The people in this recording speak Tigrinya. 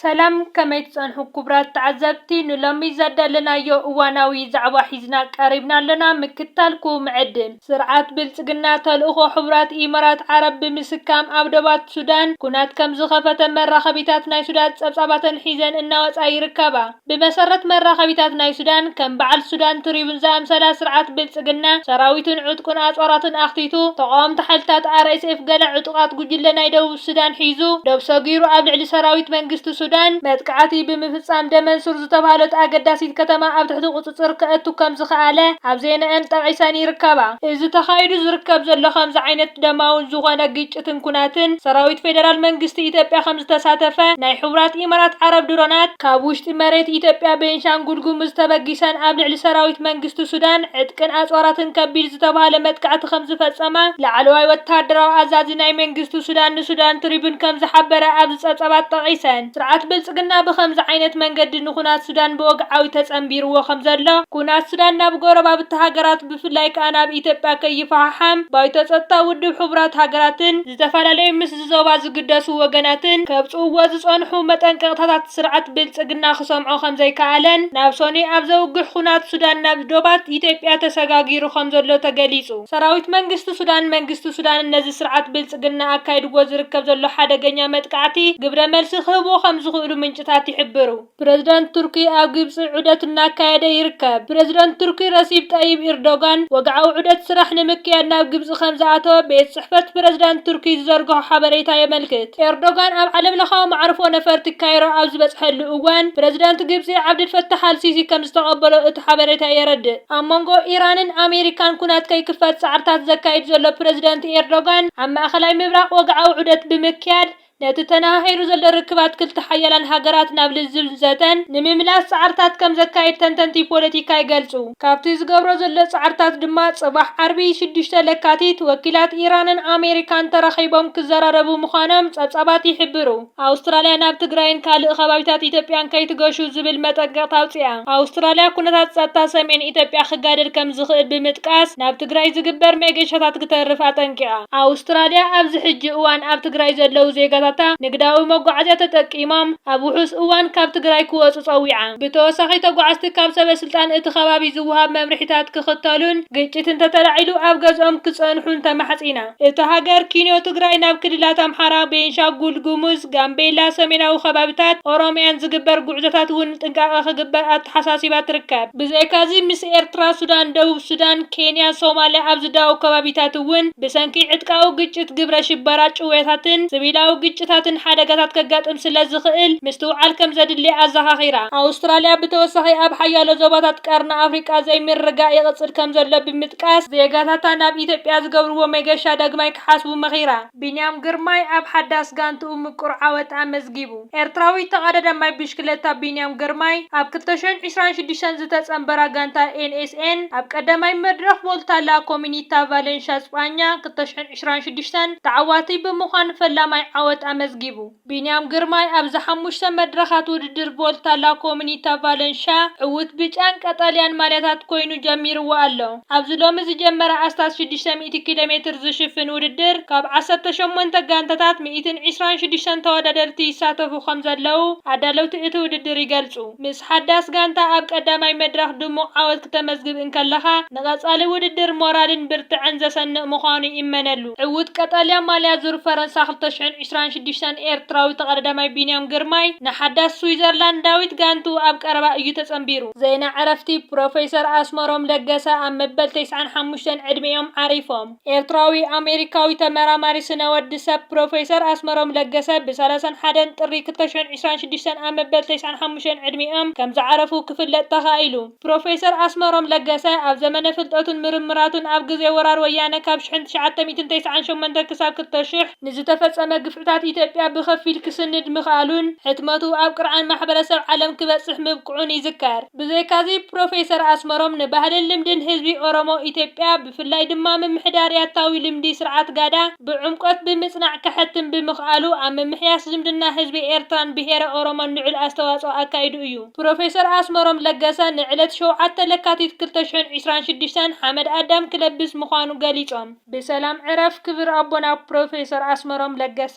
ሰላም፣ ከመይ ትጸንሑ ክቡራት ተዓዘብቲ? ንሎሚ ዘዳለናዮ እዋናዊ ዛዕባ ሒዝና ቀሪብና ኣለና። ምክታልኩም ዕድም። ስርዓት ብልጽግና ተልእኾ ሕቡራት ኢማራት ዓረብ ብምስካም ኣብ ዶባት ሱዳን ኩናት ከም ዝኸፈተ መራኸቢታት ናይ ሱዳን ጸብጻባተን ሒዘን እናወጻ ይርከባ። ብመሰረት መራኸቢታት ናይ ሱዳን፣ ከም በዓል ሱዳን ትሪቡን ዝኣምሰላ ስርዓት ብልጽግና ሰራዊቱን ዕጥቁን ኣጽዋራትን ኣኽቲቱ ተቓወምቲ ሓይልታት ኣር ኤስ ኤፍ ገለ ዕጡቓት ጉጅለ ናይ ደቡብ ሱዳን ሒዙ ዶብ ሰጊሩ ኣብ ልዕሊ ሰራዊት መንግስቲ ሱዳን መጥቃዕቲ ብምፍጻም ደመንሱር ዝተባህለት ኣገዳሲት ከተማ ኣብ ትሕቲ ቁጽጽር ከእቱ ከም ዝኸኣለ ኣብ ዜናኣን ጠቒሰን ይርከባ። እዚ ተኻይዱ ዝርከብ ዘሎ ከምዚ ዓይነት ደማውን ዝኾነ ግጭትን ኩናትን ሰራዊት ፌደራል መንግስቲ ኢትዮጵያ ከም ዝተሳተፈ ናይ ሕቡራት ኢማራት ዓረብ ድሮናት ካብ ውሽጢ መሬት ኢትዮጵያ ቤንሻንጉል ጉሙዝ ተበጊሰን ኣብ ልዕሊ ሰራዊት መንግስቲ ሱዳን ዕጥቅን ኣጽዋራትን ከቢድ ዝተባህለ መጥቃዕቲ ከም ዝፈጸማ ላዕለዋይ ወተሃደራዊ ኣዛዚ ናይ መንግስቲ ሱዳን ንሱዳን ትሪቡን ከም ዝሓበረ ኣብዚ ጸብጻባት ጠቒሰን። ስርዓት ብልጽግና ብኸምዚ ዓይነት መንገዲ ንኹናት ሱዳን ብወግዓዊ ተጸንቢርዎ ከም ዘሎ፣ ኩናት ሱዳን ናብ ጎረባብቲ ሃገራት ብፍላይ ከኣ ናብ ኢትዮጵያ ከይፈሓሓም ባይቶ ጸጥታ ውድብ ሕቡራት ሃገራትን ዝተፈላለዩ ምስዚ ዞባ ዝግደሱ ወገናትን ከብጽእዎ ዝጸንሑ መጠንቀቕታታት ስርዓት ብልጽግና ክሰምዖ ከም ዘይከኣለን ናብ ሶኒ ኣብ ዘውግሕ ኩናት ሱዳን ናብ ዶባት ኢትዮጵያ ተሰጋጊሩ ከም ዘሎ ተገሊጹ። ሰራዊት መንግስቲ ሱዳን፣ መንግስቲ ሱዳን ነዚ ስርዓት ብልጽግና ኣካይድዎ ዝርከብ ዘሎ ሓደገኛ መጥቃዕቲ ግብረ መልሲ ክህብዎ ከም ዝኽእሉ ምንጭታት ይሕብሩ። ፕረዚደንት ቱርኪ ኣብ ግብጺ ዑደት እናካየደ ይርከብ። ፕረዚደንት ቱርኪ ረሲብ ጠይብ ኤርዶጋን ወግዓዊ ዑደት ስራሕ ንምክያድ ናብ ግብጺ ከም ዝኣተወ ቤት ጽሕፈት ፕረዚዳንት ቱርኪ ዝዘርግሖ ሓበሬታ የመልክት። ኤርዶጋን ኣብ ዓለም ለኻዊ መዓርፎ ነፈርቲ ካይሮ ኣብ ዝበጽሐሉ እዋን፣ ፕረዚዳንት ግብጺ ዓብደል ፈታሕ ኣልሲሲ ከም ዝተቐበሎ እቲ ሓበሬታ የረድእ። ኣብ መንጎ ኢራንን ኣሜሪካን ኩናት ከይክፈት ጻዕርታት ዘካይድ ዘሎ ፕረዚዳንት ኤርዶጋን፣ ኣብ ማእከላይ ምብራቕ ወግዓዊ ዑደት ብምክያድ፣ ነቲ ተነሃሂሩ ዘሎ ርክባት ክልተ ሓያላን ሃገራት ናብ ልዝብ ዘተን ንምምላስ ጻዕርታት ከም ዘካይድ ተንተንቲ ፖለቲካ ይገልጹ። ካብቲ ዝገብሮ ዘሎ ጻዕርታት ድማ፣ ጽባሕ ዓርቢ ሽዱሽተ ለካቲት ወኪላት ኢራንን ኣሜሪካን ተራኺቦም ክዘራረቡ ምዃኖም ጸብጻባት ይሕብሩ። ኣውስትራልያ ናብ ትግራይን ካልእ ከባቢታት ኢትዮጵያን ከይትገሹ ዝብል መጠንቀቕታ ኣውጺኣ። ኣውስትራልያ፣ ኩነታት ጸጥታ ሰሜን ኢትዮጵያ ክጋደል ከም ዝኽእል ብምጥቃስ፣ ናብ ትግራይ ዝግበር መገሻታት ክተርፍ ኣጠንቂቓ። ኣውስትራልያ ኣብዚ ሕጂ እዋን ኣብ ትግራይ ዘለዉ ዜጋታታ ንግዳዊ መጓዓዝያ ተጠቂሞም ኣብ ውሑስ እዋን ካብ ትግራይ ክወጹ ጸዊዓ። ብተወሳኺ፣ ተጓዓዝቲ ካብ ሰበ ስልጣን እቲ ከባቢ ዝወሃብ መምርሒታት ክኽተሉን ግጭት እንተተላዒሉ ኣብ ገዝኦም ክጸንሑን ተማሕጺና። እታ ሃገር ኪንዮ ትግራይ ናብ ክልላት ኣምሓራ፣ ቤንሻንጉል ጉሙዝ፣ ጋምቤላ፣ ሰሜናዊ ከባቢታት ኦሮሚያን ዝግበር ጉዕዞታት እውን ጥንቃቐ ክግበር ኣተሓሳሲባ ትርከብ። ብዘይካዚ፣ ምስ ኤርትራ፣ ሱዳን፣ ደቡብ ሱዳን፣ ኬንያ፣ ሶማልያ ኣብ ዝዳወብ ከባቢታት እውን ብሰንኪ ዕጥቃዊ ግጭት፣ ግብረ ሽበራ፣ ጭውያታትን ሲቪላዊ ግጭታትን ሓደጋታት ከጋጥም ስለ ዝኽእል ምስትውዓል ከም ዘድሊ ኣዘኻኺራ። ኣውስትራልያ ብተወሳኺ ኣብ ሓያሎ ዞባታት ቀርኒ ኣፍሪቃ ዘይምርግጋእ ይቕጽል ከም ዘሎ ብምጥቃስ፣ ዜጋታታ ናብ ኢትዮጵያ ዝገብርዎ መገሻ ዳግማይ ክሓስቡ መኺራ። ቢንያም ግርማይ ኣብ ሓዳስ ጋንትኡ ምቁር ዓወት ኣመዝጊቡ። ኤርትራዊ ተቐዳዳማይ ብሽክለታ ቢንያም ግርማይ ኣብ ክልተ ሽሕን ዕስራን ሽዱሽተን ዝተጸንበራ ጋንታ ኤን ኤስ ኤን ኣብ ቀዳማይ መድረኽ ቮልታ ላ ኮሚኒታ ቫለንሻ ስጳኛ ክልተ ሽሕን ዕስራን ሽዱሽተን ተዓዋቲ ብምዃን ፈላማይ ዓወት ኣመዝጊቡ። ቢንያም ግርማይ ኣብዚ ሓሙሽተ መድረኻት ውድድር ቮልታ ላ ኮሚኒታ ቫለንሻ ዕዉት ብጫን ቀጠልያን ማልያታት ኮይኑ ጀሚርዎ ኣሎ። ኣብዚ ሎሚ ዝጀመረ ኣስታት ሽዱሽተ ሚእቲ ኪሎ ሜትር ዝሽፍን ውድድር፣ ካብ ዓሰርተ ሸሞንተ ጋንታታት ሚእትን ዕስራን ሽዱሽተን ተወዳደርቲ ይሳተፉ ከም ዘለዉ ኣዳለውቲ እቲ ውድድር ይገልጹ። ምስ ሓዳስ ጋንታ ኣብ ቀዳማይ መድረኽ ድሙቕ ዓወት ክተመዝግብ እንከለኻ፣ ንቐጻሊ ውድድር ሞራልን ብርትዐን ዘሰንቕ ምዃኑ ይእመነሉ። ዕዉት ቀጠልያ ማልያ ዙር ፈረንሳ ክልተ ሽሕን ዕስራን ሽዱሽተን ኤርትራዊ ተቐዳዳማይ ቢንያም ግርማይ ንሓዳስ ስዊዘርላንዳዊት ጋንቱ ኣብ ቀረባ እዩ ተጸንቢሩ። ዜና ዕረፍቲ። ፕሮፌሰር ኣስመሮም ለገሰ ኣብ መበል ተስዓን ሓሙሽተን ዕድሜኦም ዓሪፎም። ኤርትራዊ ኣሜሪካዊ ተመራማሪ ስነ ወዲ ሰብ ፕሮፌሰር ኣስመሮም ለገሰ ብሰላሳን ሓደን ጥሪ ክልተ ሽሕን ዕስራን ሽዱሽተን ኣብ መበል ተስዓን ሓሙሽተን ዕድሜኦም ከም ዝዓረፉ ክፍለጥ ተኻኢሉ። ፕሮፌሰር ኣስመሮም ለገሰ ኣብ ዘመነ ፍልጠቱን ምርምራቱን ኣብ ግዜ ወራር ወያነ ካብ ሽሕን ትሽዓተ ሚእትን ተስዓን ሸሞንተን ክሳብ ክልተ ሽሕ ንዝተፈጸመ ግፍዕታት ኢትዮጵያ ብኸፊል ክስንድ ምኽኣሉን ሕትመቱ ኣብ ቅርዓን ማሕበረሰብ ዓለም ክበጽሕ ምብቅዑን ይዝከር። ብዘይካዚ ፕሮፌሰር ኣስመሮም ንባህልን ልምድን ህዝቢ ኦሮሞ ኢትዮጵያ ብፍላይ ድማ ምምሕዳር ያታዊ ልምዲ ስርዓት ጋዳ ብዕምቆት ብምጽናዕ ከሐትም ብምኽኣሉ ኣብ ምምሕያሽ ዝምድና ህዝቢ ኤርትራን ብሄረ ኦሮሞን ልዑል ኣስተዋጽኦ ኣካይዱ እዩ። ፕሮፌሰር ኣስመሮም ለገሰ ንዕለት ሸውዓተ ለካቲት ክልተ ሽሕን ዕስራን ሽዱሽተን ሓመድ ኣዳም ክለብስ ምዃኑ ገሊጾም። ብሰላም ዕረፍ ክብር ኣቦና ፕሮፌሰር ኣስመሮም ለገሰ።